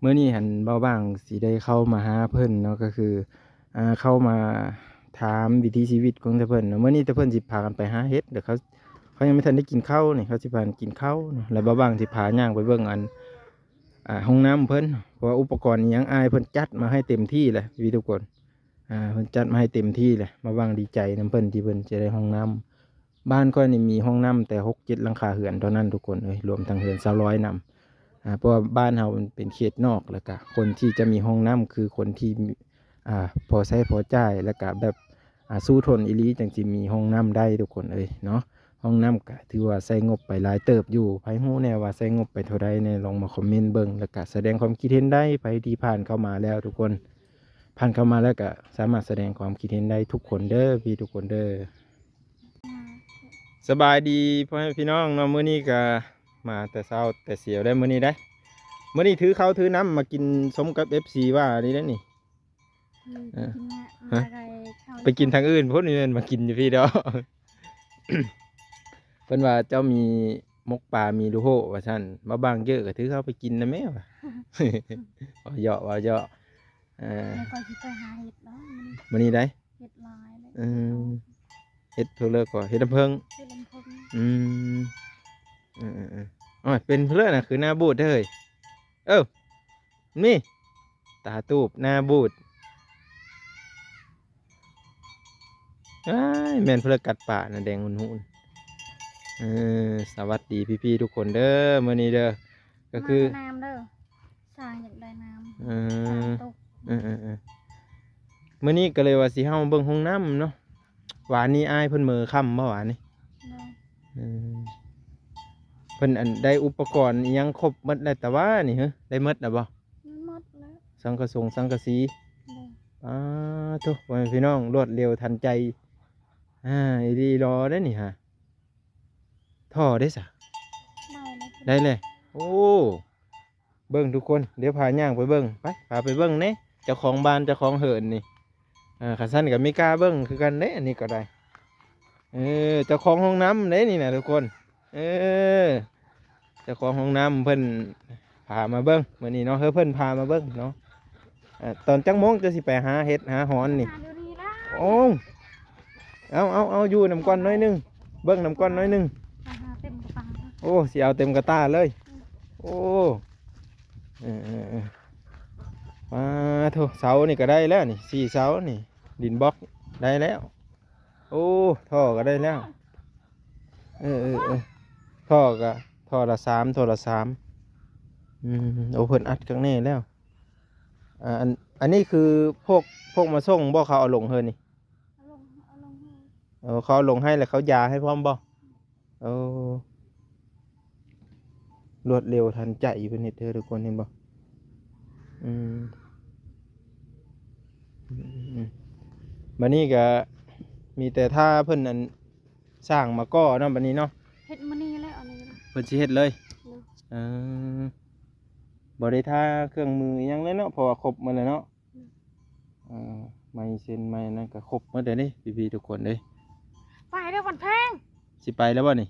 ມື້ນີ້ຫັ້ນ ບ່າວບາງຊິໄດ້ເຂົ້າມາຫາເພິ່ນເນາະ ກໍຄື ອ່າ ເຂົ້າມາຖາມວິຖີຊີວິດຂອງແຕ່ເພິ່ນເນາະ. ມື້ນີ້ແຕ່ເພິ່ນຊິພາກັນໄປຫາເຫັດ ແລ້ວເຂົາ ເຂົາຍັງບໍ່ທັນໄດ້ກິນເຂົ້ານີ້ ເຂົາຊິພາກັນກິນເຂົ້າເນາະ. ແລ້ວບ່າວບາງຊິພາຍ່າງໄປເບິ່ງອັນ ອ່າ ຫ້ອງນ້ຳເພິ່ນ ເພາະວ່າອຸປະກອນອີ່ຫຍັງອ້າຍເພິ່ນຈັດມາໃຫ້ເຕັມທີ່ແຫຼະ ພີ່ໆທຸກຄົນ. ອ່າ ເພິ່ນຈັດມາໃຫ້ເຕັມທີ່ແຫຼະ. ບ່າວບາງດີໃຈນຳເພິ່ນທີ່ເພິ່ນຈະໄດ້ຫ້ອງນ້ຳ. ບ້ານຂ້ອຍນີ້ມີຫ້ອງນ້ຳແຕ່ຫົກເຈັດຫຼັງຄາເຮືອນເທົ່ານັ້ນທຸກຄົນເອີຍ ລວມທັງເຮືອນຊາວລອຍນຳ. ອ່າ ເພາະວ່າບ້ານເຮົາມັນເປັນເຂດນອກ ແລ້ວກະຄົນທີ່ຈະມີຫ້ອງນ້ຳຄືຄົນທີ່ ອ່າ ພໍໃຊ້ພໍຈ່າຍ ແລ້ວກະແບບ ອ່າ ສູ້ທົນອີ່ຫຼີ ຈັ່ງຊິມີຫ້ອງນ້ຳໄດ້ທຸກຄົນເອີຍເນາະ. ຫ້ອງນ້ຳກະຖືວ່າໃຊ້ງົບໄປຫຼາຍເຕີບຢູ່. ໃຜຮູ້ແດ່ວ່າໃຊ້ງົບໄປເທົ່າໃດແດ່ ລອງມາຄອມເມັນເບິ່ງ ແລ້ວກະສະແດງຄວາມຄິດເຫັນໄດ້. ໃຜທີ່ຜ່ານເຂົ້າມາແລ້ວທຸກຄົນ ຜ່ານເຂົ້າມາແລ້ວກະສາມາດສະແດງຄວາມຄິດເຫັນໄດ້ທຸກຄົນເດີ ພີ່ທຸກຄົນເດີ. ສະບາຍດີພໍ່ແມ່ພີ່ນ້ອງເນາະ ມື້ນີ້ກະມາແຕ່ເຊົ້າແຕ່ສຽວໄດ້ມື້ນີ້ໄດ້. ມື້ນີ້ຖືເຂົ້າຖືນ້ຳມາກິນສົມກັບເອັຟຊີວ່ານີ້ເດ້ນີ້. ອືມ ເອີ ໄປກິນນະ ຮະ? ມາໄກເຂົ້າ ໄປກິນທາງອື່ນພຸ້ນ ແມ່ນມາກິນຢູ່ພີ້ດອກ. ເພິ່ນວ່າເຈົ້າມີໝົກປາ ມີລູກໂຮວ່າຊັ້ນ ມາບາງເຈີກະຖືເຂົ້າໄປກິນນຳແມ່ວ່າ. ເວົ້າເຍາະ ເວົ້າເຍາະ. ເອີ ແລ້ວກໍຊິໄປຫາເຫັດເນາະ ມື້ນີ້ໄດ້ ເຫັດຫຼາຍເລີຍ. ເອີ ເຫັດເພິ່ນເລີຍກໍເຫັດລຳເພິງ ເຫັດລຳເພິງ. ອືມ ເອີໆໆ ໂອ້ຍ ເປັນເພິ່ນເລີຍນະ ຄືໜ້າບູດເດີເຮີ້ຍ. ເອີ ນີ້ ຕາຕູບໜ້າບູດ. ອ້າຍ ແມ່ນເພິ່ນກັດປານະ ແດງຫຸ່ນໆ. ເອີ ສະຫວັດດີພີ່ໆທຸກຄົນເດີ ມື້ນີ້ເດີ ກໍຄື ມານ້ຳເດີ ສ້າງຢາກໄດ້ນ້ຳ. ເອີ ສ້າງຕົກ. ເອີໆໆ ມື້ນີ້ກໍເລີຍວ່າຊິເຮົາມາເບິ່ງຫ້ອງນ້ຳເນາະ. ວານນີ້ອ້າຍເພິ່ນເມືອຄ່ຳບໍ່ວານນີ້? ໂດຍ. ເອີ ເພິ່ນອັນໄດ້ອຸປະກອນອີ່ຫຍັງຄົບໝົດແລ້ວ ແຕ່ວ່ານີ້ ເຮີ ໄດ້ໝົດແລ້ວບໍ່? ໝົດແລ້ວ ສັງກະສົງສັງກະສີ. ໂດຍ. ປາໂທ້ ພໍ່ແມ່ພີ່ນ້ອງ ລວດເລັວທັນໃຈ ອ່າ ອີ່ຫຼີຫຼໍເດ້ນີ້ຫາ. ທໍ່ເດ້ສະ? ໄດ້ແລ້ວ ໄດ້ແລ້ວ. ໂອ້ ເບິ່ງທຸກຄົນ ດຽວພາຍ່າງໄປເບິ່ງ ໄປ ພາໄປເບິ່ງແດ່ ເຈົ້າຂອງບ້ານ ເຈົ້າຂອງເຮືອນນີ້. ເອີ ຄັນຊັ້ນກໍມີກ້າເບິ່ງຄືກັນເດ້ ອັນນີ້ກໍໄດ້. ເອີ ເຈົ້າຂອງຫ້ອງນ້ຳເດ້ນີ້ນະທຸກຄົນ. ເອີ ເຈົ້າຂອງຫ້ອງນ້ຳເພິ່ນພາມາເບິ່ງມື້ນີ້ເນາະ ເຮີ ເພິ່ນພາມາເບິ່ງເນາະ. ເອີ ຕອນຈັກໂມງຈະຊິໄປຫາເຫັດຫາຫອນນີ້? ຫາຢູ່ນີ້ລະ. ໂອ້ ເອົາໆໆ ຢູ່ນຳກ່ອນໜ້ອຍໜຶ່ງ ເບິ່ງນຳກ່ອນໜ້ອຍໜຶ່ງ. ໄປຫາເຕັມກະຕາ. ໂອ້ ຊິເອົາເຕັມກະຕາເລີຍ. ອືມ. ໂອ້ ເອີໆໆ ປາໂທ້ ເສົານີ້ກໍໄດ້ແລ້ວນີ້ ສີ່ເສົານີ້ ດິນບລັອກໄດ້ແລ້ວ. ໂອ້ ທໍ່ກໍໄດ້ແລ້ວ. ເອີໆໆ ທໍ່ກໍ ທໍ່ລະສາມ ທໍ່ລະສາມ. ອືມ ໂອ້ ເພິ່ນອັດຄັກແນ່ແລ້ວ. ອ່າ ອັນ ອັນນີ້ຄືພວກ ພວກມາສົ່ງບໍ່ ເຂົາເອົາລົງເຮີນີ້? ເອົາລົງ ເອົາລົງໃຫ້. ເອີ ເຂົາເອົາລົງໃຫ້ ແລ້ວເຂົາຢາໃຫ້ພ້ອມບໍ່? ໂອ້ ລວດເລັວທັນໃຈເພິ່ນເຮັດເດີທຸກຄົນ ເຫັນບໍ່? ອືມ ອືມ ອືມ ບາດນີ້ກະມີແຕ່ຖ້າເພິ່ນ ອັນ ສ້າງມາກໍ່ເນາະ ບາດນີ້ເນາະ. ເຮັດມື້ນີ້ແຫຼະ ອັນນີ້ນະ ເພິ່ນຊິເຮັດເລີຍ. ໂດຍ. ເອີ ບໍ່ໄດ້ຖ້າເຄື່ອງມືອີ່ຫຍັງເລີຍເນາະ ເພາະວ່າຄົບໝົດແລ້ວເນາະ. ອືມ. ເອີ ໄມ້ເຊັນໄມ້ນັ້ນກໍຄົບໝົດແລ້ວເດ້ ພີ່ໆທຸກຄົນເດ້. ໄປເດີວັນແພງ. ຊິໄປແລ້ວບໍ່ນີ້?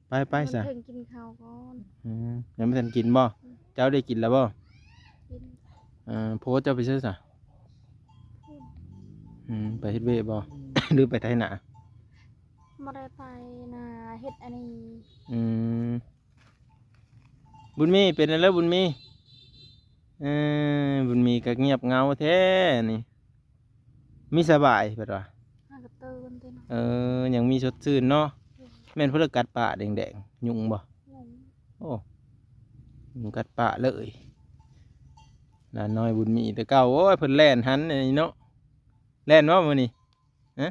ໄປ ໄປຊະ ເພິ່ນກິນເຂົ້າກ່ອນ. ອືມ ຍັງບໍ່ທັນກິນບໍ່? ອືມ. ເຈົ້າໄດ້ກິນແລ້ວບໍ່? ກິນ. ເອີ ໂພເຈົ້າໄປໃສຊະ? ພຸ້ນ. ອືມ ໄປເຮັດວຽກບໍ່ ຫຼືໄປໄຖນາ? ບໍ່ໄດ້ໄປນາ ເຮັດອັນນີ້. ອືມ. ບຸນມີ ເປັນແນວໃດບຸນມີ? ເອີ ບຸນມີກໍງຽບເຫງົາແທ້ນີ້. ມີສະບາຍເພິ່ນວ່າ. ຫາກະຕື່ນຕິເນາະ. ເອີ ຍັງມີສົດຊື່ນເນາະ. ໂດຍ. ແມ່ນເພິ່ນລະກັດປາກແດງໆ ຍຸງບໍ່? ຍຸງ. ໂອ້ ຍຸງກັດປາກເລີຍ. ຫຼານນ້ອຍບຸນມີແຕ່ເກົ່າ ໂອ້ຍ ເພິ່ນແລ່ນຫັ້ນນີ້ເນາະ. ແລ່ນບໍ່ມື້ນີ້? ຮະ?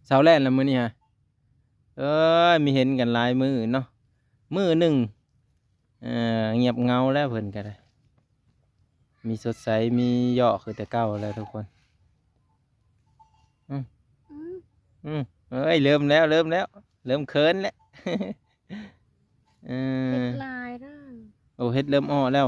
ເຊົາແລ່ນລະມື້ນີ້ຫະ? ເອີຍ ມີເຫັນກັນຫຼາຍມື້ເນາະ ມື້ໜຶ່ງ ເອີ ງຽບເຫງົາແລ້ວເພິ່ນກໍໄດ້ ມີສົດໃສ ມີເຍາະຄືແຕ່ເກົ່າແລ້ວທຸກຄົນ. ອືມ ອືມ ອືມ ເອີຍ ເລີ່ມແລ້ວ ເລີ່ມແລ້ວ ເລີ່ມເຂີນແລ້ວ. ເອີ ເຫັດຫຼາຍເດີ. ໂອ້ ເຫັດເລີ່ມອອກແລ້ວ.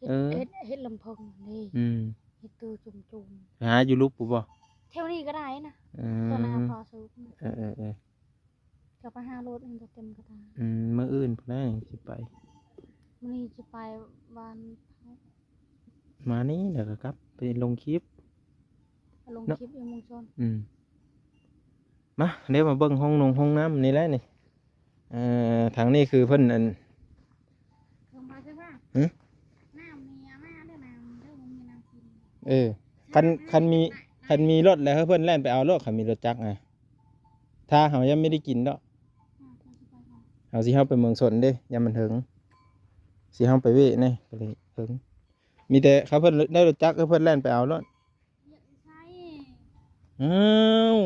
ເອີ. ເຫັດ ເອີ ເຫັດ ເຫັດລຳເພິງນີ້. ອືມ ເຫັດໂຕຈຸ່ມໆ. ໄປຫາຢູ່ລຸ່ບພຸ້ນບໍ່? ແຖວນີ້ກໍໄດ້ນະ. ເອີ ຕົວໜ້າພໍ່ສຸກ. ເອີໆໆ ກໍໄປຫາໂລດ ມັນຈະເຕັມກະຕາ. ອືມ ມື້ອື່ນພຸ້ນແຫຼະຊິໄປ. ມື້ນີ້ຈະໄປບ້ານ ມານີ້ແລ້ວກໍກັບໄປລົງຄລິບ ລົງ ເນາະ ຄລິບຢູ່ເມືອງຊົນ ອືມ ມາ ດຽວມາເບິ່ງຫ້ອງນົງຫ້ອງນ້ຳນີ້ແຫຼະນີ້ ເອີ ທາງນີ້ຄືເພິ່ນ ອັນ ເອີ ຄັນ ຄັນມີ ຄັນມີລົດແລ້ວໃຫ້ເພິ່ນແລ່ນໄປເອົາໂລດ ຄັນມີລົດຈັກນະ ຖ້າເຮົາຍັງບໍ່ໄດ້ກິນດອກ ເຮົາຊິເຮົາໄປເມືອງຊົນເດ້ ຢ້ານມັນເຫິງ ຊິເຮົາໄປເວະແດ່ ກໍເລີຍເຫິງ ມີແຕ່ຄັນເພິ່ນໄດ້ລົດຈັກ ໃຫ້ເພິ່ນແລ່ນໄປເອົາໂລດ ອ້າວ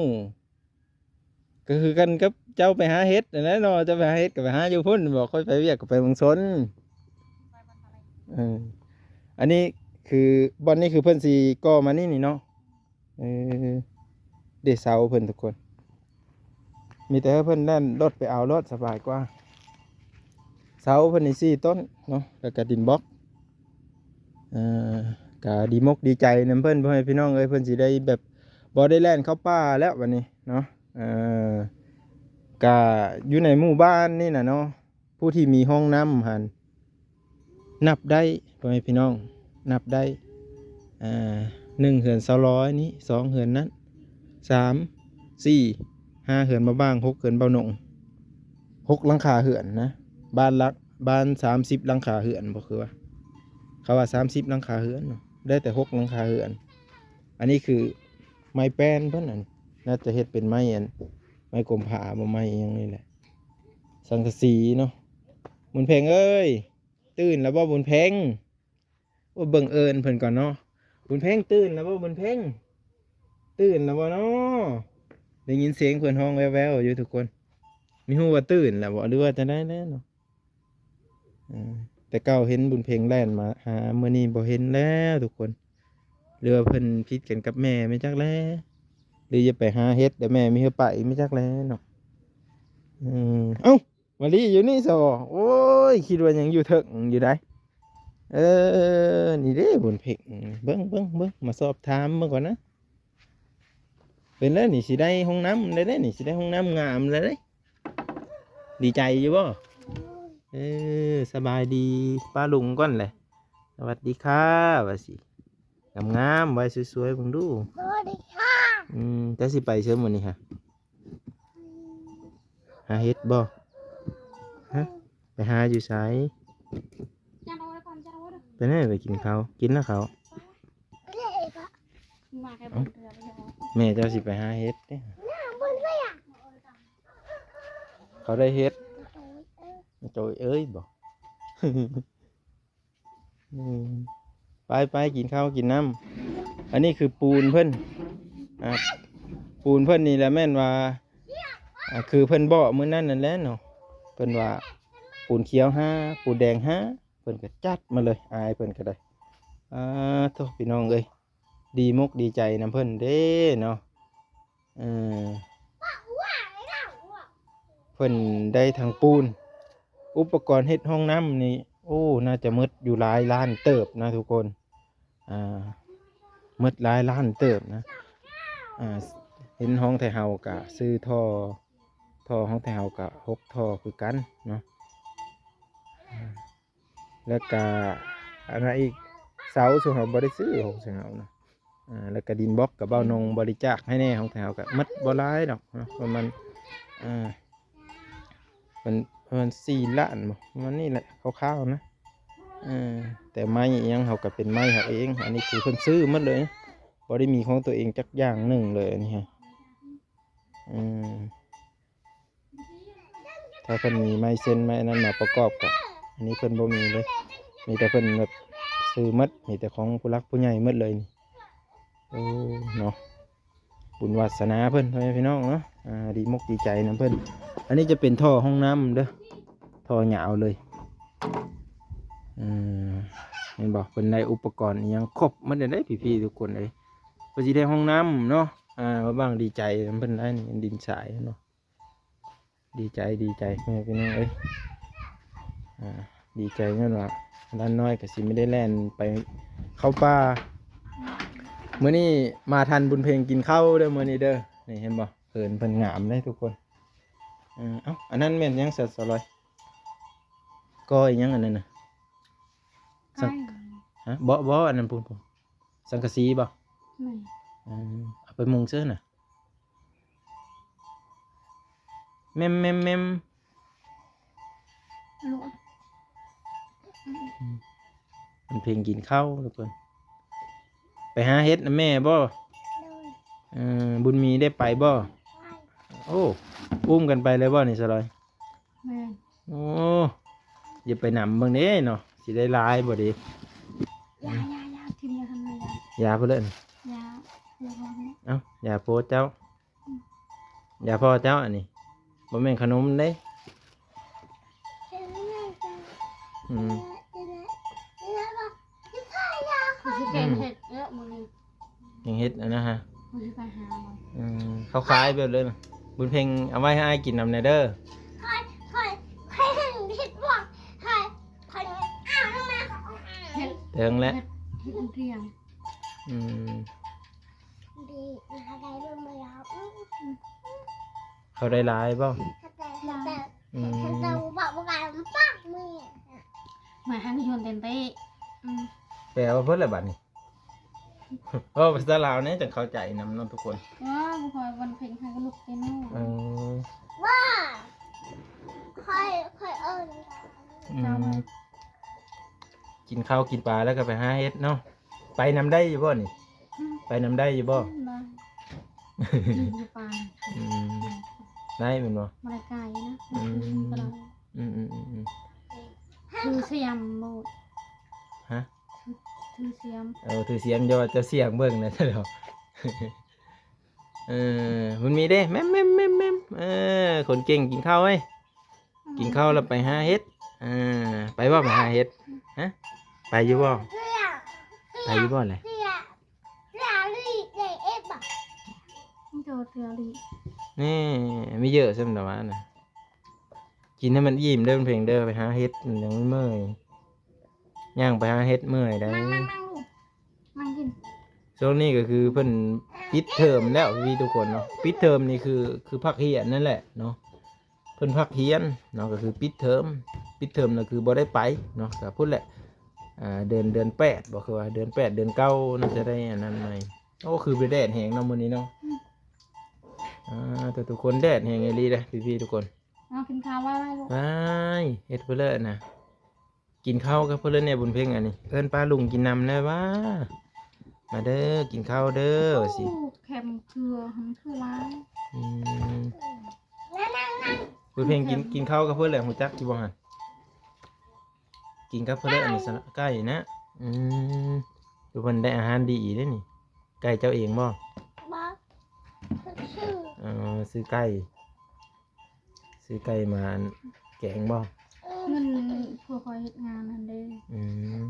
ກໍຄືກັນກັບເຈົ້າໄປຫາເຫັດຫັ້ນແຫຼະເນາະ ເຈົ້າໄປຫາເຫັດກໍໄປຫາຢູ່ພຸ້ນ ບອກຂ້ອຍໄປວຽກກໍໄປເມືອງຊົນ ເອີ ອັນນີ້ຄື ບ່ອນນີ້ຄືເພິ່ນຊິກໍ່ມານີ້ນີ້ເນາະ ເອີ ເດເສົາເພິ່ນທຸກຄົນ ມີແຕ່ໃຫ້ເພິ່ນແລ່ນລົດໄປເອົາໂລດ ສະບາຍກວ່າ ເສົາເພິ່ນນີ້ສີ່ຕົ້ນເນາະ ແລ້ວກໍດິນບລັອກ ເອີ ກໍດີມົກດີໃຈນຳເພິ່ນ ພໍ່ແມ່ພີ່ນ້ອງເອີຍ ເພິ່ນຊິໄດ້ແບບບໍ່ໄດ້ແລ່ນເຂົ້າປ່າແລ້ວບັດນີ້ເນາະ ເອີ ກະຢູ່ໃນໝູ່ບ້ານນີ້ນະເນາະ ຜູ້ທີ່ມີຫ້ອງນ້ຳຫັ້ນ ນັບໄດ້ ພໍ່ແມ່ພີ່ນ້ອງ ນັບໄດ້ ອ່າ ໜຶ່ງເຮືອນຊາວລອຍນີ້ ສອງເຮືອນນັ້ນ ສາມ ສີ່ ຫ້າເຮືອນບ່າວບາງ ຫົກເຮືອນບ່າວນົງ ຫົກຫຼັງຄາເຮືອນນະ ບ້ານຫຼັກ ບ້ານສາມສິບຫຼັງຄາເຮືອນບໍ ຄືວ່າ ເຂົາວ່າສາມສິບຫຼັງຄາເຮືອນເນາະ ໄດ້ແຕ່ຫົກຫຼັງຄາເຮືອນ ອັນນີ້ຄືໄມ້ແປ້ນເພິ່ນ ອັນ ໜ້າຈະເຮັດເປັນໄມ້ ອັນ ໄມ້ກົມຜາບໍ ໄມ້ອີ່ຫຍັງນີ້ແຫຼະ ສັງກະສີເນາະ ບຸນເພັງເອີຍ ຕື່ນແລ້ວບໍບຸນເພັງ? ໂອ້ ເບິ່ງເອີ້ນເພິ່ນກ່ອນເນາະ ບຸນເພັງ ຕື່ນແລ້ວບໍບຸນເພັງ? ຕື່ນແລ້ວບໍເນາະ? ໄດ້ຍິນສຽງເພິ່ນຮ້ອງແວ່ວໆຢູ່ທຸກຄົນ ມີຮູ້ວ່າຕື່ນແລ້ວບໍ ຫຼືວ່າຈັ່ງໃດແລ້ວເນາະ ເອີ ແຕ່ເກົ່າເຫັນບຸນເພັງແລ່ນມາຫາ ມື້ນີ້ບໍ່ເຫັນແລ້ວທຸກຄົນ ຫຼືວ່າເພິ່ນຜິດກັນກັບແມ່ແມ່ນຈັກແລ ຫຼືຈະໄປຫາເຫັດ ແລ້ວແມ່ມີໃຫ້ໄປແມ່ນຈັກແລເນາະ ເອີ ເອົ້າ ມາລີຢູ່ນີ້ຊະບໍ ໂອ້ຍ ຄິດວ່າຍັງຢູ່ເທິງຢູ່ໃດ ເອີ ນີ້ເດ້ບຸນເພັງ ເບິ່ງ ເບິ່ງ ເບິ່ງ ມາສອບຖາມເບິ່ງກ່ອນນະ ເປັນແລ້ວນີ້ ຊິໄດ້ຫ້ອງນ້ຳແລ້ວເດ້ ນີ້ຊິໄດ້ຫ້ອງນ້ຳງາມແລ້ວເດ້ ດີໃຈຢູ່ບໍ່? ເອີ ສະບາຍດີປ້າລຸງກ່ອນແຫຼະ ສະຫວັດດີຄ່າ ວ່າຊິ ງາມໆ ໄວ້ສວຍໆເບິ່ງດູ ສະຫວັດດີຄ່າ ອືມ ເຈົ້າຊິໄປໃສມື້ນີ້ຫະ? ຫາເຫັດບໍ່? ຮະ ໄປຫາຢູ່ໃສ? ໄປໃນ ໄປກິນເຂົ້າ ກິນແລ້ວເຂົ້າ ເອົ້າ ແມ່ເຈົ້າຊິໄປຫາເຫັດເດ້ ເຂົາໄດ້ເຫັດ ໂຈຍເອີຍບໍ່? ອືມ ໄປໆ ກິນເຂົ້າກິນນ້ຳ ອັນນີ້ຄືປູນເພິ່ນ ອ່າ ປູນເພິ່ນນີ້ແຫຼະແມ່ນວ່າ ອ່າ ຄືເພິ່ນເບາະມື້ນັ້ນນັ້ນແຫຼະເນາະ ເພິ່ນວ່າປູນຂຽວຫ້າ ປູນແດງຫ້າ ເພິ່ນກໍຈັດມາເລີຍ ອ້າຍເພິ່ນກໍໄດ້ ອ່າ ໂທ້ ພີ່ນ້ອງເອີຍ ດີມົກດີໃຈນຳເພິ່ນເດ້ເນາະ ເອີ ເພິ່ນໄດ້ທັງປູນ ອຸປະກອນເຮັດຫ້ອງນ້ຳນີ້ ໂອ້ ໜ້າຈະໝົດຢູ່ຫຼາຍລ້ານເຕີບນະທຸກຄົນ ອ່າ ໝົດຫຼາຍລ້ານເຕີບນະ ອ່າ ເຫັນຫ້ອງໄທເຮົາກະຊື້ທໍ່ ທໍ່ຫ້ອງໄທເຮົາກະຫົກທໍ່ຄືກັນເນາະ ອ່າ ແລ້ວກະອັນນັ້ນອີກ ເສົາ ຊຸມເຮົາບໍ່ໄດ້ຊື້ຂອງຊຸມເຮົານະ ອ່າ ແລ້ວກະດິນບລັອກກະເບົານົງບໍລິຈາກໃຫ້ແດ່ ຂອງເຮົາກະໝົດບໍ່ຫຼາຍດອກເນາະ ປະມານ ອ່າ ມັນ ປະມານສີ່ລ້ານບໍ ປະມານນີ້ແຫຼະ ຄ່າວໆນະ ເອີ ແຕ່ໄມ້ອີ່ຫຍັງເຮົາກະເປັນໄມ້ເຮົາເອງ ອັນນີ້ຄືເພິ່ນຊື້ໝົດເລີຍ ບໍ່ໄດ້ມີຂອງຕົວເອງຈັກຢ່າງໜຶ່ງເລີຍ ອັນນີ້ຮະ ເອີ ຖ້າເພິ່ນມີໄມ້ເຊັນໄມ້ອັນນັ້ນມາປະກອບກະ ອັນນີ້ເພິ່ນບໍ່ມີເລີຍ ມີແຕ່ເພິ່ນແບບຊື້ໝົດ ມີແຕ່ຂອງຜູ້ຫຼັກຜູ້ໃຫຍ່ໝົດເລີຍນີ້ ໂອ້ ເນາະ ບຸນວາສະໜາເພິ່ນ ພໍ່ແມ່ພີ່ນ້ອງເນາະ ອ່າ ດີມົກດີໃຈນຳເພິ່ນ ອັນນີ້ຈະເປັນທໍ່ຫ້ອງນ້ຳເດີ ທໍ່ຍາວເລີຍ ເຫັນບໍ່ ເພິ່ນໄດ້ອຸປະກອນອີ່ຫຍັງຄົບໝົດເລີຍເດ້ ພີ່ໆ ທຸກຄົນເອີຍ ເພິ່ນຊິໄດ້ຫ້ອງນ້ຳເນາະ ອ່າ ບ່າວບາງດີໃຈນຳເພິ່ນໄດ໋ນີ້ ດິນຊາຍເນາະ ດີໃຈ ດີໃຈ ພໍ່ແມ່ພີ່ນ້ອງເອີຍ ອ່າ ດີໃຈຍ້ອນວ່າຫຼານນ້ອຍກໍຊິໄດ້ແລ່ນໄປເຂົ້າປ່າ ມື້ນີ້ມາທັນບຸນເພັງກິນເຂົ້າເດີ ມື້ນີ້ເດີ ນີ້ເຫັນບໍ່ ເຫີນເພິ່ນງາມເດ້ທຸກຄົນ ເອີ ເອົ້າ ອັນນັ້ນແມ່ນຫຍັງ ສາວລອຍ? ກໍອີ່ຫຍັງອັນນັ້ນນະ? ສັງ ຂາຍ ຮະ ບໍ່ ບໍ່ ອັນນັ້ນພຸ້ນ ພຸ້ນ ສັງກະສີບໍ່? ແມ່ນ ເອີ ເອົາໄປມຸງເຊີນນະ ແມ່ມໆໆ ອືມ ເພິ່ນເພງກິນເຂົ້າທຸກຄົນ ໄປຫາເຫັດນຳແມ່ບໍ່? ໂດຍ ເອີ ບຸນມີໄດ້ໄປບໍ່? ໄປ ໂອ້ ອຸ້ມກັນໄປເລີຍບໍ່ນີ້ສະຫຼອຍ? ແມ່ນ ໂອ້ ຢ່າໄປນຳເບິ່ງເດ້ເນາະ ຊິໄດ້ຫຼາຍບໍ່ເດ້? ຢ່າ ຢ່າ ຢ່າ ຖິ້ມ ຢ່າທຳລາຍ ຢ່າ ຢ່າພຸ້ນເລີຍ ຢ່າ ຢ່າ ເອົ້າ ຢ່າໂພດເຈົ້າ ອືມ ຢ່າພໍ່ເຈົ້າ ອັນນີ້ບໍ່ແມ່ນຂະໜົມເດ້ ອືມ ຊິແກງເຫັດເອີ ມື້ນີ້ ແກງເຫັດຫັ້ນນະຮະ ມື້ຊິໄປຫາມັນ ອືມ ເຂົາຂາຍແບບເລີຍນະ ບຸນເພັງເອົາໄວ້ໃຫ້ອ້າຍກິນນຳແດ່ເດີ ຂ້ອຍ ຂ້ອຍ ຂ້ອຍເຫັນເຫັດບວກ ຂ້ອຍ ຂ້ອຍເອົາມາ ເຫັດ ເຖິງແລ້ວ ເຫັດ ເຫັດເທື່ອງ ອືມ ດີ ຫາໄດ້ເບິ່ງບໍ່ລາວ ອືມ ເຂົາໄດ້ຫຼາຍບໍ່? ເຂົາໄດ້ ເຂົາໄດ້ ອືມ ເຂົາເຈົ້າບໍ່ ບໍ່ການປັກມື ມາຫາຢູ່ເຕັນເຕ ອືມ ແປວ່າເພິ່ນລະບັດນີ້ ເວົ້າພາສາລາວແດ່ ຈັ່ງເຂົ້າໃຈນຳເນາະທຸກຄົນ ວ້າ ບໍ່ຄ່ອຍວັນເພັງຫາກະລຸກເຕເນາະ ເອີ ວ່າ ຂ້ອຍ ຂ້ອຍເອີ້ນ ອືມ ເຈົ້າ ກິນເຂົ້າກິນປາແລ້ວກໍໄປຫາເຫັດເນາະ ໄປນຳໄດ້ຢູ່ບໍ່ນີ້? ອືມ ໄປນຳໄດ້ຢູ່ບໍ່? ອືມ ໄດ້ ຢູ່ປ່າ ອືມ ໄດ້ແມ່ນບໍ່? ບໍ່ໄດ້ໄກນະ ອືມ ອືມໆໆໆ ຄືສຽມໂມດ ຮະ? ຖື ຖືສຽມ ເອີ ຖືສຽມ ຢ່າວ່າຈະສຽງເບິ່ງນະ ເອີ ບຸນມີເດ້ ແມ່ມໆໆໆ ເອີ ຄົນເກັ່ງ ກິນເຂົ້າເວີຍ ກິນເຂົ້າແລ້ວໄປຫາເຫັດ ເອີ ໄປບໍ່ ໄປຫາເຫັດ ຮະ ໄປຢູ່ບໍ່? ໄປຢູ່ບໍ່ແຫຼະ? ເທື່ອ ເທື່ອລີເດເອັດບໍ່? ເຈົ້າເທື່ອລີ ນີ້ ມີເຢີະຊັ້ນດອກວ່ານະ ກິນໃຫ້ມັນອີ່ມເດີເພັງເດີ ໄປຫາເຫັດ ມັນຈັ່ງເມື່ອຍ ຍ່າງໄປຫາເຫັດເມື່ອຍໄດ໋ ນັ່ງ ນັ່ງ ນັ່ງລູກ ນັ່ງກິນ ຊ່ວງນີ້ກໍຄືເພິ່ນປິດເທີມແລ້ວພີ່ໆ ທຸກຄົນເນາະ ປິດເທີມນີ້ຄື ຄືພັກຮຽນນັ້ນແຫຼະເນາະ ເພິ່ນພັກຮຽນເນາະ ກໍຄືປິດເທີມ ປິດເທີມກໍຄືບໍ່ໄດ້ໄປເນາະ ກໍພຸ້ນແຫຼະ ອ່າ ເດືອນ ເດືອນແປດບໍ ຄືວ່າເດືອນແປດ ເດືອນເກົ້າ ໜ້າຈະໄດ້ອັນນັ້ນໃໝ່ ໂອ້ ຄືໄປແດດແຮງເນາະມື້ນີ້ເນາະ ອືມ ອ່າ ແຕ່ທຸກຄົນແດດແຮງອີ່ຫຼີເດ້ ພີ່ໆ ທຸກຄົນ ເອົາກິນເຂົ້າໄວ້ໆ ລູກ ໄປ ເຮັດເພິ່ນເລີຍນະ ກິນເຂົ້າກັບເພິ່ນເລີຍແດ່ບຸນເພັງ ອັນນີ້ ເອີ້ນປ້າລຸງກິນນຳແດ່ຫວາ ມາເດີ ກິນເຂົ້າເດີ ວ່າຊິ ໂອ້ ແຄມເກືອຫັ້ນຄືຫຼາຍ ອືມ ບຸນເພັງກິນ ກິນເຂົ້າກັບເພິ່ນແຫຼະ ຮູ້ຈັກຢູ່ບໍ່ຫັ້ນ ກິນກັບເພິ່ນເລີຍ ອັນນີ້ສະໄກ່ນະ ອືມ ເພິ່ນໄດ້ອາຫານດີເດ້ນີ້ ໄກ່ເຈົ້າເອງບໍ່? ບໍ່ ຊື້ ເອີ ຊື້ໄກ່ ຊື້ໄກ່ມາອັນແກງບໍ່? ເງິນຜົວຂ້ອຍເຮັດງານຫັ້ນເດ້ ອືມ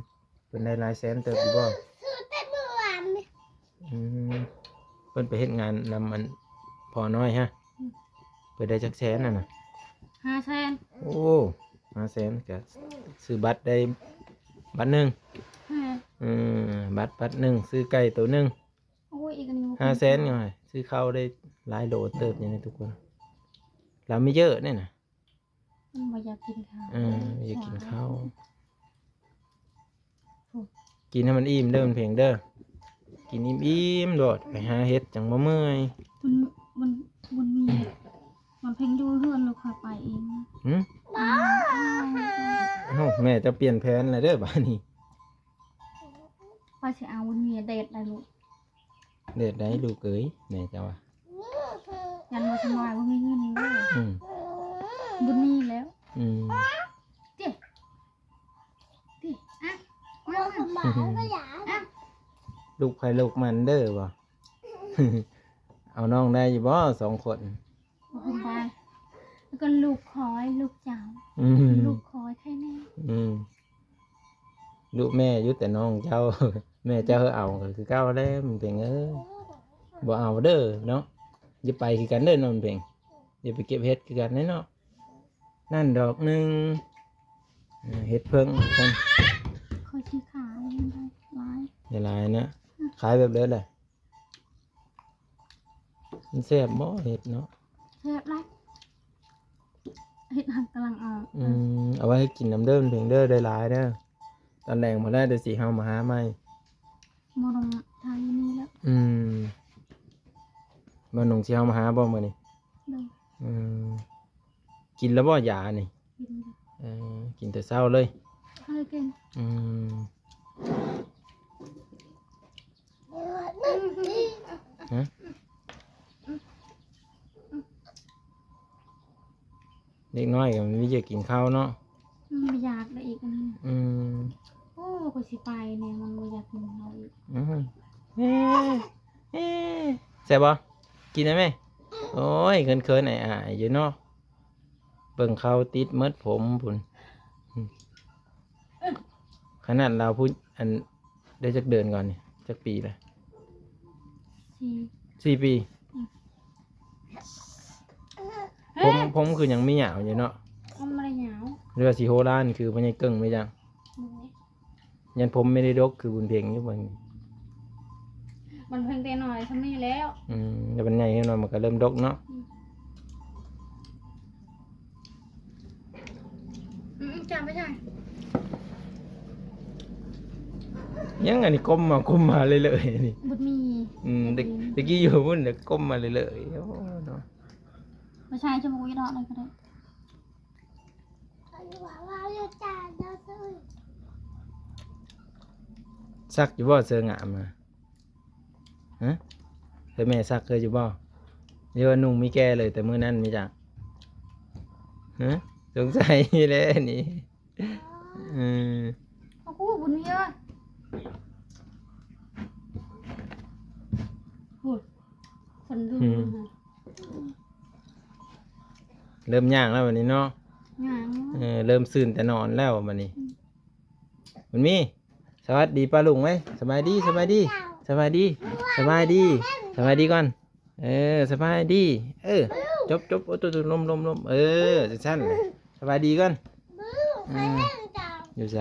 ເພິ່ນໄດ້ຫຼາຍແສນເຕີບຢູ່ບໍ່? ຊື້ ຊື້ແຕ່ມື້ວານນີ້ ອືມ ເພິ່ນໄປເຮັດງານນຳອັນພໍ່ນ້ອຍຮະ ອືມ ເພິ່ນໄດ້ຈັກແສນຫັ້ນນະ? ຫ້າແສນ ໂອ້ ຫ້າແສນ ກະຊື້ບັດໄດ້ບັດໜຶ່ງ ແມ່ນ ອືມ ບັດ ບັດໜຶ່ງ ຊື້ໄກ່ໂຕໜຶ່ງ ໂອ້ຍ ອີກອັນໜຶ່ງ ຫ້າແສນ ກໍຊື້ເຂົ້າໄດ້ຫຼາຍໂຫຼເຕີບຢູ່ນີ້ທຸກຄົນ ລາວມີເຢີະນີ້ນະ ມັນບໍ່ຢາກກິນເຂົ້າ ເອີ ບໍ່ຢາກກິນເຂົ້າ ໂອ້ ກິນໃຫ້ມັນອີ່ມເດີ ເພັງເດີ ກິນອີ່ມໆໂລດ ໄປຫາເຮັດຈັ່ງບໍ່ເມື່ອຍ ມັນ ມັນ ມັນມີ ມັນເພັງຢູ່ເຮືອນ ແລ້ວຂ້ອຍໄປເອງ ຫື? ອືມ ໂອ້ ແມ່ເຈົ້າປ່ຽນແຜນແລ້ວເດີບາດນີ້ ຂ້ອຍຊິເອົາເມຍແດດໄດ້ລູກ ແດດໄດ້ລູກເອີຍ ແມ່ເຈົ້າວ່າ ຢ້ານວ່າສະບາຍບໍ່ມີເງິນເດີ ອືມ ບໍ່ມີແລ້ວ ອືມ ຕິ ຕິ ອ່ະ ມາ ສະບາຍບໍ່ຢາກ ອ່ະ ລູກໃຜລູກມັນເດີບໍ່ ເອົານ້ອງໄດ້ຢູ່ບໍ່ສອງຄົນ? ບໍ່ສະບາຍ ແລ້ວກໍລູກຂ້ອຍ ລູກເຈົ້າ ອືມ ລູກຂ້ອຍໃຄແນ່ ອືມ ລູກແມ່ຢູ່ ແຕ່ນ້ອງເຈົ້າ ແມ່ເຈົ້າເອົາກໍຄືເກົ່າແຫຼະ ມັນເປັນ ເອີ ບໍ່ເອົາເດີເນາະ ຢ່າໄປຄືກັນເດີນ້ອງເປັນ ຢ່າໄປເກັບເຫັດຄືກັນເດີເນາະ ນັ້ນດອກໜຶ່ງ ເອີ ເຫັດເຜິ້ງ ຂ້ອຍຊິຂາຍ ໄດ້ຫຼາຍ ໄດ້ຫຼາຍນະ ຂາຍແບບໃດລະ? ມັນແຊບບໍ່ເຫັດເນາະ? ແຊບຫຼາຍ ເຫັດຫັ້ນກຳລັງອອກ ອືມ ເອົາໄວ້ໃຫ້ກິນນຳເດີ ເພັງເດີ ໄດ້ຫຼາຍເດີ ຕອນແລງພຸ້ນແຫຼະ ດຽວຊິເຮົາມາຫາໃໝ່. ບໍ່ຕ້ອງຖ່າຍຢູ່ນີ້ແລ້ວ. ອືມ ບໍ່ນຸ່ງຊິເຮົາມາຫາບໍ່ມື້ນີ້? ໂດຍ. ອືມ ກິນແລ້ວບໍ່ຢານີ້? ກິນແລ້ວ. ເອີ ກິນແຕ່ເຊົ້າເລີຍ? ເອີ ກິນ. ອືມ ຮະ? ເດັກນ້ອຍກໍມັນມີຢາກກິນເຂົ້າເນາະ. ມັນບໍ່ຢາກໄດ້ອີກອັນນີ້. ອືມ ໂອ້ ຂ້ອຍຊິໄປແດ່ ມັນບໍ່ຢາກກິນເຂົ້າອີກ. ອືມ ເອີ ເອີ ແຊບບໍ່? ກິນໄດ້ໄໝ? ໂອ້ຍ ເຂີນໆ ອາຍໆ ຢູ່ເນາະ. ເບິ່ງເຂົາຕິດໝົດຜົມພຸ້ນ. ອືມ ຂະໜາດລາວຜູ້ ອັນ ໄດ້ຈັກເດືອນກ່ອນນີ້? ຈັກປີລະ? ສີ່ ສີ່ປີ. ອືມ ຜົມ ເອີ ຜົມຄືຍັງມີຍາວຢູ່ເນາະ. ມັນບໍ່ໄດ້ຍາວ ຫຼືວ່າຊິໂຫລານຄືພໍ່ໃຫຍ່ເກິ່ງໄປຈັ່ງ? ບໍ່. ຍັນຜົມບໍ່ໄດ້ດົກຄືບຸນເພັງຢູ່ເບິ່ງ. ມັນເພິ່ງແຕ່ນ້ອຍສ່ຳນີ້ແລ້ວ. ອືມ ແລ້ວມັນໃຫຍ່ຂຶ້ນມາມັນກໍເລີ່ມດົກເນາະ. ອືມ ອືມ ຈານໄປໃສ່ ຍັງອັນນີ້ກົ້ມມາກົ້ມມາເລື້ອຍໆ ນີ້. ບໍ່ມີ. ອືມ ແຕ່ ແຕ່ກີ້ຢູ່ພຸ້ນແລ້ວກົ້ມມາເລື້ອຍໆ. ໂອ້ ເນາະ ບໍ່ໃສ່ ຈະບໍ່ຢູ່ດອກໃດກໍໄດ້. ຊັກຢູ່ບໍ່ເສື້ອງາມນະ? ຮະ? ເຄີຍແມ່ຊັກເຄີຍຢູ່ບໍ່? ຫຼືວ່ານຸ່ງມີແກ່ເລີຍແຕ່ມື້ນັ້ນມີຈັກ? ຮະ? ສົງໄສແຫຼະນີ້. ເອີ ເອົາ ກູບຸນມີເອີຍ. ໂອ້ຍ ຄົນລືມ. ອືມ ເລີ່ມຍ່າງແລ້ວບັດນີ້ເນາະ. ຍ່າງ. ເອີ ເລີ່ມຊື່ນແຕ່ນອນແລ້ວບັດນີ້. ອືມ ບຸນມີ ສະຫວັດດີປ້າລຸງໄວ້. ສະບາຍດີ ສະບາຍດີ ສະບາຍດີ ສະບາຍດີ ສະບາຍດີກ່ອນ. ເອີ ສະບາຍດີ. ເອີ ຈົບ ຈົບ. ໂອ້ ໂຕ ໂຕ ລົມ ລົມ ລົມ. ເອີ ຊັ້ນໆ ແຫຼະ. ສະບາຍດີກ່ອນ. ອືມ ຢູ່ໃສ?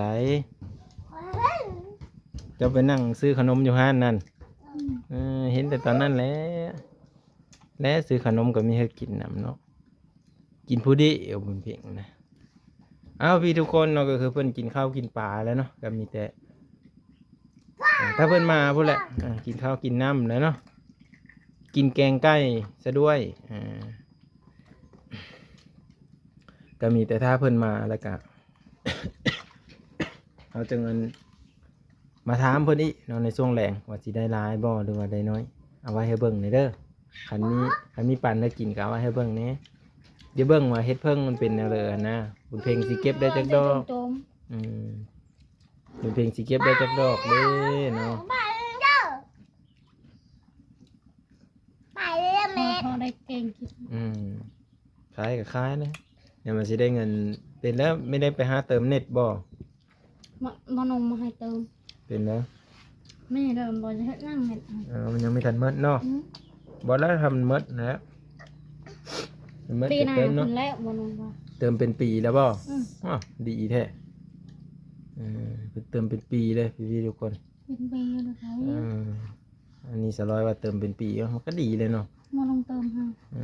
ເຈົ້າໄປນັ່ງຊື້ຂະໜົມຢູ່ຮ້ານນັ້ນ. ອືມ ເອີ ເຫັນແຕ່ຕອນນັ້ນແຫຼະ ແລະ ຊື້ຂະໜົມກໍມີໃຫ້ກິນນຳເນາະ. ກິນຜູ້ດຽວ ບຸນເພັງນະ. ເອົາ ພີ່ທຸກຄົນເນາະ ກໍຄືເພິ່ນກິນເຂົ້າກິນປາແລ້ວເນາະ ກໍມີແຕ່ ອ່າ ຖ້າເພິ່ນມາພຸ້ນແຫຼະ ອ່າ ກິນເຂົ້າກິນນ້ຳແລ້ວເນາະ ກິນແກງໄກ່ຊະດ້ວຍ. ອ່າ ກໍມີແຕ່ຖ້າເພິ່ນມາ ແລ້ວກໍ ເຮົາຈຶ່ງອັນ ມາຖາມເພິ່ນອີກເນາະ ໃນຊ່ວງແລງວ່າຊິໄດ້ຫຼາຍບໍ່ ຫຼືວ່າໄດ້ໜ້ອຍ. ເອົາໄວ້ໃຫ້ເບິ່ງແດ່ເດີ ຄັນມີ ຄັນມີປັນໃຫ້ກິນກໍເອົາໄວ້ໃຫ້ເບິ່ງແດ່. ດຽວເບິ່ງວ່າເຫັດເຜິ້ງມັນເປັນແນວໃດຫັ້ນນະ ບຸນເພັງຊິເກັບໄດ້ຈັກດອກ. ອືມ ບຸນເພັງຊິເກັບໄດ້ຈັກດອກເດ້ເນາະ. ໄປເລີຍແມ່ ພໍ ພໍໄດ້ແກງກິນ. ອືມ ຂາຍກໍຂາຍແຫຼະ ຍັງວ່າຊິໄດ້ເງິນ. ເປັນແລ້ວ ແມ່ໄດ້ໄປຫາເຕີມເນັດບໍ່? ມາ ມານົງມາໃຫ້ເຕີມ. ເປັນແລ້ວ ແມ່ເດີ ບໍ່ໄດ້ເຮັດຫຍັງເນັດ. ເອີ ມັນຍັງບໍ່ທັນໝົດເນາະ. ອືມ ບໍ່ແລ້ວ ຖ້າມັນໝົດແລ້ວ ມັນໝົດ ປີໜ້າ ກໍເຕີມເນາະ. ເພິ່ນແລ້ວ ມານົງວ່າ ເຕີມເປັນປີແລ້ວບໍ່? ອືມ ອ້າວ ດີແທ້. ເອີ ເພິ່ນເຕີມເປັນປີເລີຍ ພີ່ໆ ທຸກຄົນ ເປັນປີເລີຍ. ເອີ ອັນນີ້ສາວລອຍວ່າເຕີມເປັນປີ ມັນກໍດີເລີຍເນາະ ມາລົງເຕີມໃຫ້. ເອີ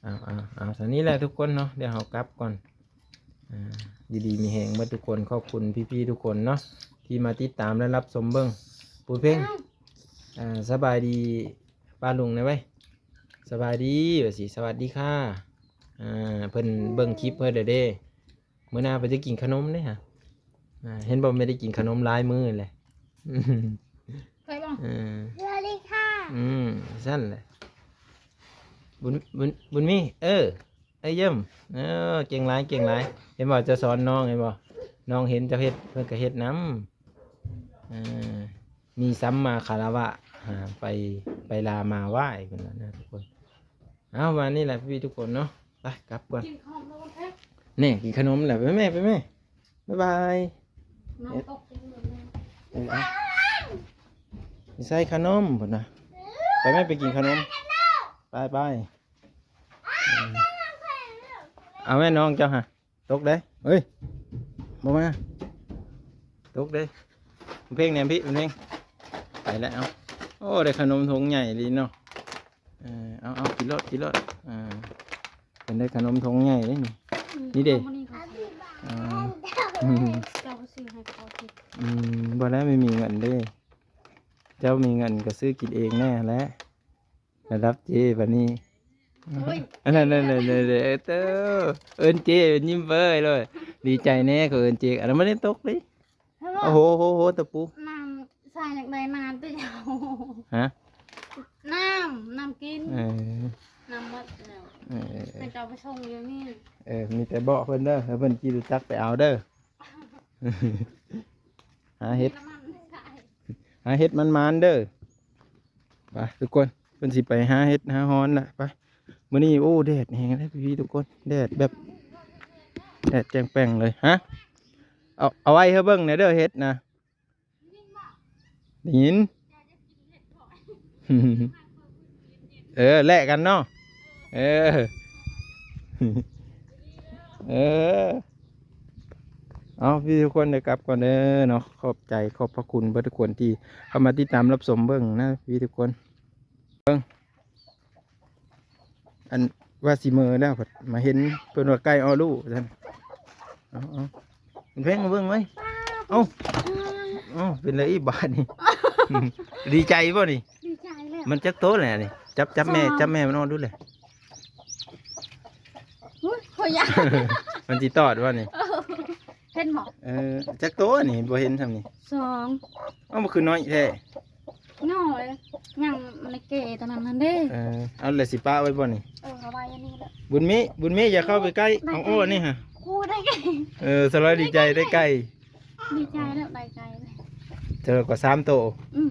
ເອົາ ເອົາ ເອົາ ສ່ຳນີ້ແຫຼະທຸກຄົນເນາະ ດຽວເຮົາກັບກ່ອນ. ອ່າ ຢູ່ດີມີແຮງເບິດທຸກຄົນ ຂອບຄຸນພີ່ໆ ທຸກຄົນເນາະ ທີ່ມາຕິດຕາມ ແລະ ຮັບຊົມເບິ່ງ. ປູເພັງ ອ່າ ສະບາຍດີປ້າລຸງແດ່ໄວ້ຍ ສະບາຍດີວ່າຊິ ສະຫວັດດີຄ່ະ. ອ່າ ເພິ່ນເບິ່ງຄລິບເພິ່ນແລ້ວເດ້. ມື້ໜ້າເພິ່ນຈະກິນຂະໜົມເດ້ຫະ. ອ່າ ເຫັນບໍ່ ແມ່ໄດ້ກິນຂະໜົມຫຼາຍມື້ແຫຼະ. ເຄີຍບໍ່? ເອີ ສະຫວັດດີຄ່ະ. ອືມ ຊັ້ນແຫຼະ ບຸນ ບຸນ ບຸນມີ. ເອີ ເອີ ຢ້ຽມ. ເອີ ເກັ່ງຫຼາຍ ເກັ່ງຫຼາຍ. ເຫັນບໍ່ ເຈົ້າສອນນ້ອງ ເຫັນບໍ່? ນ້ອງເຫັນເຈົ້າເຮັດ ເພິ່ນກໍເຮັດນຳ. ເອີ ມີສຳມາຄາລະວະ ຫາ ໄປ ໄປລາມາໄຫວ້ເພິ່ນວ່ານະທຸກຄົນ. ເອົາ ປະມານນີ້ແຫຼະພີ່ໆ ທຸກຄົນເນາະ ໄປກັບກ່ອນ. ກິນຂະໜົມແລ້ວ ນີ້ ກິນຂະໜົມແລ້ວ ໄປແມ່ ໄປແມ່ ບາຍບາຍ. ນ້ອງຕົກເຕັມເລີຍ. ເອີ ເອົາ ຊິໃສ່ຂະໜົມພຸ້ນນະ. ໄປແມ່ ໄປກິນຂະໜົມ ໄປ ໄປ. ເອົາແມ່ ນ້ອງເຈົ້າຫະ ຕົກເດ້. ເອີຍ ບໍ່ມາ ຕົກເດ້. ເພັງແນມພີ່ ເພັງ ໄປແລ້ວ. ເອົາ ໂອ້ ໄດ້ຂະໜົມຖົງໃຫຍ່ດີເນາະ. ເອີ ເອົາ ເອົາ ກິນໂລດ ກິນໂລດ. ເອີ ເພິ່ນໄດ້ຂະໜົມຖົງໃຫຍ່ເດ້ນີ້. ອືມ ນີ້ເດ້. ເອົາ ອືມ ເຈົ້າບໍ່ ຊື້ໃຫ້ພໍ່ກິນ. ອືມ ບໍ່ແລ້ວ ບໍ່ມີເງິນເດ້. ເຈົ້າມີເງິນກໍຊື້ກິນເອງແດ່ແຫຼະ ລະດັບເຈ້ບາດນີ້. ໂອ້ຍ ອັນນັ້ນ ນັ້ນ ນັ້ນ ນັ້ນ ເອີ ເຕີ ເອີ້ນເຈ້ ຍິ້ມເບີຍໂລດ ດີໃຈແດ່ ເຂົາເອີ້ນເຈ້. ອັນນັ້ນບໍ່ໄດ້ຕົກເດ້. ໂອ້ໂຫ ໂຫ ໂຫ ຕະປູ ນ້ຳໃສ່ຢາກໄດ້ນ້ຳຕິເຈົ້າ? ຮະ? ນ້ຳ ນ້ຳກິນ. ເອີ ນ້ຳໝົດແລ້ວ. ເອີ ໃຫ້ເຈົ້າໄປສົ່ງຢູ່ນີ້. ເອີ ມີແຕ່ບອກເພິ່ນເດີ ໃຫ້ເພິ່ນຂີ່ລົດຈັກໄປເອົາເດີ. ຫາເຫັດ ມີນ້ຳມັນຂາຍ ຫາເຫັດໝານໆເດີ. ໄປທຸກຄົນ ເພິ່ນຊິໄປຫາເຫັດຫາຮອນລະ ໄປ. ມື້ນີ້ ໂອ້ ແດດແຮງເດ້ພີ່ໆທຸກຄົນ ແດດແບບ ແດດແຈ້ງແຈ້ງເລີຍ. ຮະ? ເອົາ ເອົາໄວ້ໃຫ້ເບິ່ງແດ່ເດີ ເຫັດນະ. ໄດ້ຍິນ? ເອີ ແລກກັນເນາະ. ເອີ ເອີ ເອົາ ພີ່ທຸກຄົນ ໄດ້ກັບກ່ອນເດີເນາະ. ຂອບໃຈ ຂອບພະຄຸນເບິດທຸກຄົນທີ່ເຂົ້າມາຕິດຕາມຮັບຊົມເບິ່ງນະ ພີ່ທຸກຄົນ. ເບິ່ງ ອັນວ່າຊິເມີແລ້ວ ພັດມາເຫັນເພິ່ນວ່າໄກ່ອອກລູກວ່າຊັ້ນ. ເອົາ ເອົາ ເພິ່ນເພັງມາເບິ່ງໄວ້. ເອົາ ເອົາ ເປັນໄດອີກບາດນີ້? ດີໃຈບໍ່ນີ້? ດີໃຈແລ້ວ. ມັນຈັກໂຕແລ້ວນີ້? ຈັບ ຈັບແມ່ ສອງ ຈັບແມ່ມັນອອກດູແຫຼະ. ອຸ້ຍ ຂ້ອຍຢ້ານ ມັນຊິຕອດບໍ່ນີ້? ເອີ ເຫັນບໍ່? ເອີ ຈັກໂຕນີ້? ບໍ່ເຫັນຊ້ຳນີ້. ສອງ. ເອົ້າ ມັນຄືນ້ອຍແທ້. ນ້ອຍ ຍັງໃນເກຕອນນັ້ນຫັ້ນເດ້. ເອີ ເອົາ ແລ້ວຊິປະໄວ້ບໍ່ນີ້? ເອີ ເອົາໄວ້ອັນນີ້ແຫຼະ. ບຸນມີ ບຸນມີ ຢ່າເຂົ້າໄປໃກ້. ໄດ້ໄກ່ ເອົາ ໂອ້ ອັນນີ້ຫະ. ໂອ້ ໄດ້ໄກ່. ເອີ ສະລອຍດີໃຈໄດ້ໄກ່. ດີໃຈແລ້ວ ໄດ້ໄກ່ແລ້ວ. ເຈີກວ່າສາມໂຕ. ອືມ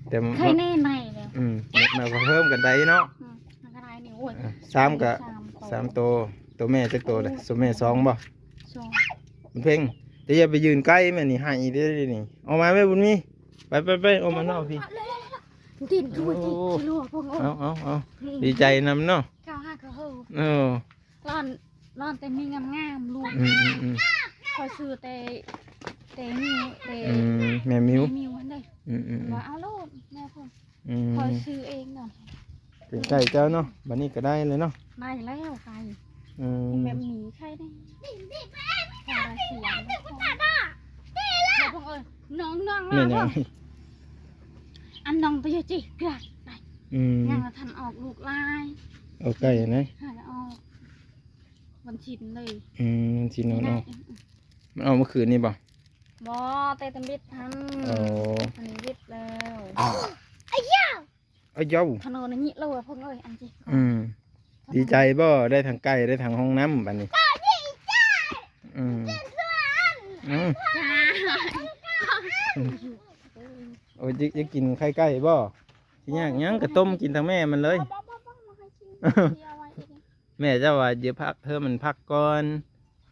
ແຕ່ ໄຂ່ແນ່ໃໝ່ແລ້ວ. ອືມ ມາກໍເພີ່ມກັນໄປເນາະ. ອືມ ມັນກໍໄດ້ນີ້. ໂອ້ຍ ເອີ ສາມກໍ ສາມໂຕ ສາມໂຕ. ໂຕແມ່ຈັກໂຕລະ? ໂອ້ຍ ໂຕແມ່ສອງບໍ່? ສອງ. ບຸນເພັງ ແຕ່ຢ່າໄປຢືນໃກ້ແມ່ນີ້ ໄຫ້ເດ້ນີ້. ອອກມາແມ່ບຸນມີ ໄປ ໄປ ໄປ ອອກມານອກພີ້. ຕິດ ໂອ້ ຕິດ ໂອ້ ເອົາ ເອົາ ເອົາ ອືມ ດີໃຈນຳເນາະ. ເຈົ້າຫາກະເຮີ ເອີ ຮ້ອນ ຮ້ອນແຕ່ມີງາມໆລູກ. ອືມໆໆ ຂ້ອຍຊື້ແຕ່ ແຕ່ມີ ແຕ່ ອືມ ແມ່ມິວ ແມ່ມິວຫັ້ນເດ້. ອືມໆໆ ວ່າເອົາໂລດແມ່ເພິ່ນ. ອືມ ຂ້ອຍຊື້ເອງນະ. ເປັນໄກ່ເຈົ້າເນາະ ບັດນີ້ກໍໄດ້ແລ້ວເນາະ. ໄດ້ແລ້ວໄກ່. ອືມ ແບບນີ້ໄຂ່ໄດ້ ໄຂ່ໄດ້ສຽງ. ນ້ອງໆ ແມ່ນຫຍັງ? ອັນນ້ອງໄປຢູ່ຈິກະໄດ້. ອືມ ຍັງບໍ່ທັນອອກລູກຫຼາຍ. ເອົາໄກ່ນະ ຫາອອກວັນສິນເລີຍ. ອືມ ວັນສິນເອົາອອກ. ອືມ ມັນອອກມື້ຄືນນີ້ບໍ່? ບໍ່ ແຕ່ຕຳບິດຫັ້ນ. ໂອ້ ອັນນີ້ບິດແລ້ວ. ອາຢາວ ອາຢາວ ຖະໜົນນີ້ໂລເພິ່ນເອີຍ ອັນຈິ. ອືມ ດີໃຈບໍ່? ໄດ້ທັງໄກ່ ໄດ້ທັງຫ້ອງນ້ຳບັດນີ້. ອືມ ອືມ ໂອ້ຍ ຢາກ ຢາກກິນໄຂ່ໄກ່ບໍ່? ຊິຍາກຫຍັງ ກະຕົ້ມກິນທັງແມ່ມັນເລີຍ. ບໍ່ ບໍ່ ບໍ່ ບໍ່ໃຫ້ກິນ ຊິເອົາໄວ້ອີກ. ແມ່ເຈົ້າວ່າຢ່າພັກ ໃຫ້ມັນພັກກ່ອນ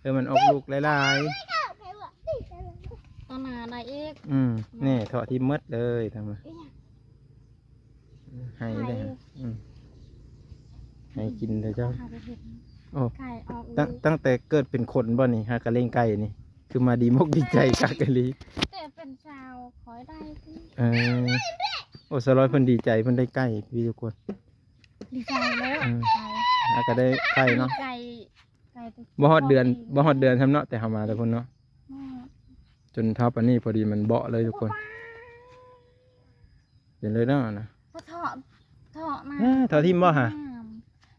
ໃຫ້ມັນອອກລູກຫຼາຍໆ ຕອນໜ້າໄດ້ອີກ. ອືມ ນີ້ເທາະຖິ້ມໝົດເລີຍທັງນັ້ນ. ໃຫ້ເລີຍ. ອືມ ໃຫ້ກິນເດີເຈົ້າ. ໂອ້ ຕັ້ງ ຕັ້ງແຕ່ເກີດເປັນຄົນບໍ່ນີ້ ຫາກະລ້ຽງໄກ່ນີ້ ຄືມາດີມົກດີໃຈຄັກອີ່ຫຼີ. ແຕ່ເປັນສາວຂ້ອຍໄດ້. ເອີ ໂອ້ ສາວລອຍເພິ່ນດີໃຈ ເພິ່ນໄດ້ໄກ່ພີ່ທຸກຄົນ. ດີໃຈແລ້ວ. ອືມ ແລ້ວກໍໄດ້ໄຂ່ເນາະ. ໄກ່ ໄກ່ ບໍ່ຮອດເດືອນ ບໍ່ຮອດເດືອນຊ້ຳເນາະ ແຕ່ເຮົາມາແຕ່ພຸ້ນເນາະ. ຈົນເທົ່າປານນີ້ ພໍດີມັນເບາະເລີຍທຸກຄົນ. ເປັນເລີຍເນາະ ເທາະ ເທາະມາ. ເອີ ເທາະຖິ້ມບໍ່ຫະ?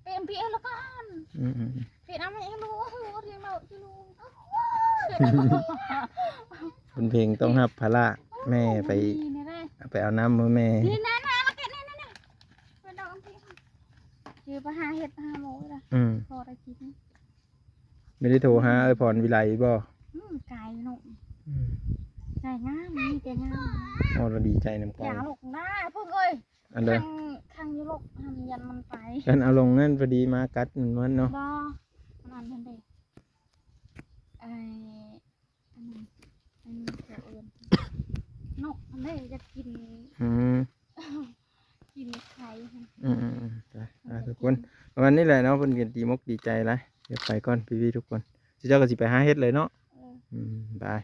ເປັນພີເອລະກັນ. ອືມໆ ເປັນອາແມ່ເອລູ ໂອ້ໂຫ ຮຽງເນາະ ເພິ່ນເພັງຕ້ອງຮັບພາລະແມ່ໄປ ໄປເອົານ້ຳມາແມ່. ນີ້ນະ ນີ້ນະ ນີ້ນະ ໄປດອກອັນພີ້ ຊິໄປຫາເຫັດຫາໝູລະ. ອືມ ພໍໄດ້ກິນ. ບໍ່ໄດ້ໂທຫາເອື້ອຍພອນວິໄລບໍ່? ອືມ ໄກເນາະ. ອືມ ໄກງາມ ມີແຕ່ງາມ. ໂອ້ ລະດີໃຈນຳໄກ່. ຢ່າລູກນາເພິ່ນເອີຍ. ອັນໃດ? ຂັງ ຂັງຢູ່ລູກ ຫັ້ນ ຢ້ານມັນໄປ. ຄັນເອົາລົງນັ້ນ ພໍດີໝາກັດມັນໝົດເນາະ. ບໍ່ ອັນນັ້ນເພິ່ນເດ້ ໄອ້ ອັນນັ້ນ ອັນນີ້ເຂົາເອີ້ນນົກຫັ້ນເດ້ ຢາກກິນ. ອືມ ກິນໄຂ່ຫັ້ນ. ອືມໆໆ ໄປ ອ່າ ທຸກຄົນ ປະມານນີ້ແຫຼະເນາະ. ເພິ່ນກໍດີມົກດີໃຈຫຼາຍ. ດຽວໄປກ່ອນພີ່ໆທຸກຄົນ ເຈົ້າກໍຊິໄປຫາເຫັດເລີຍເນາະ. ເອີ ອືມ ບາຍ.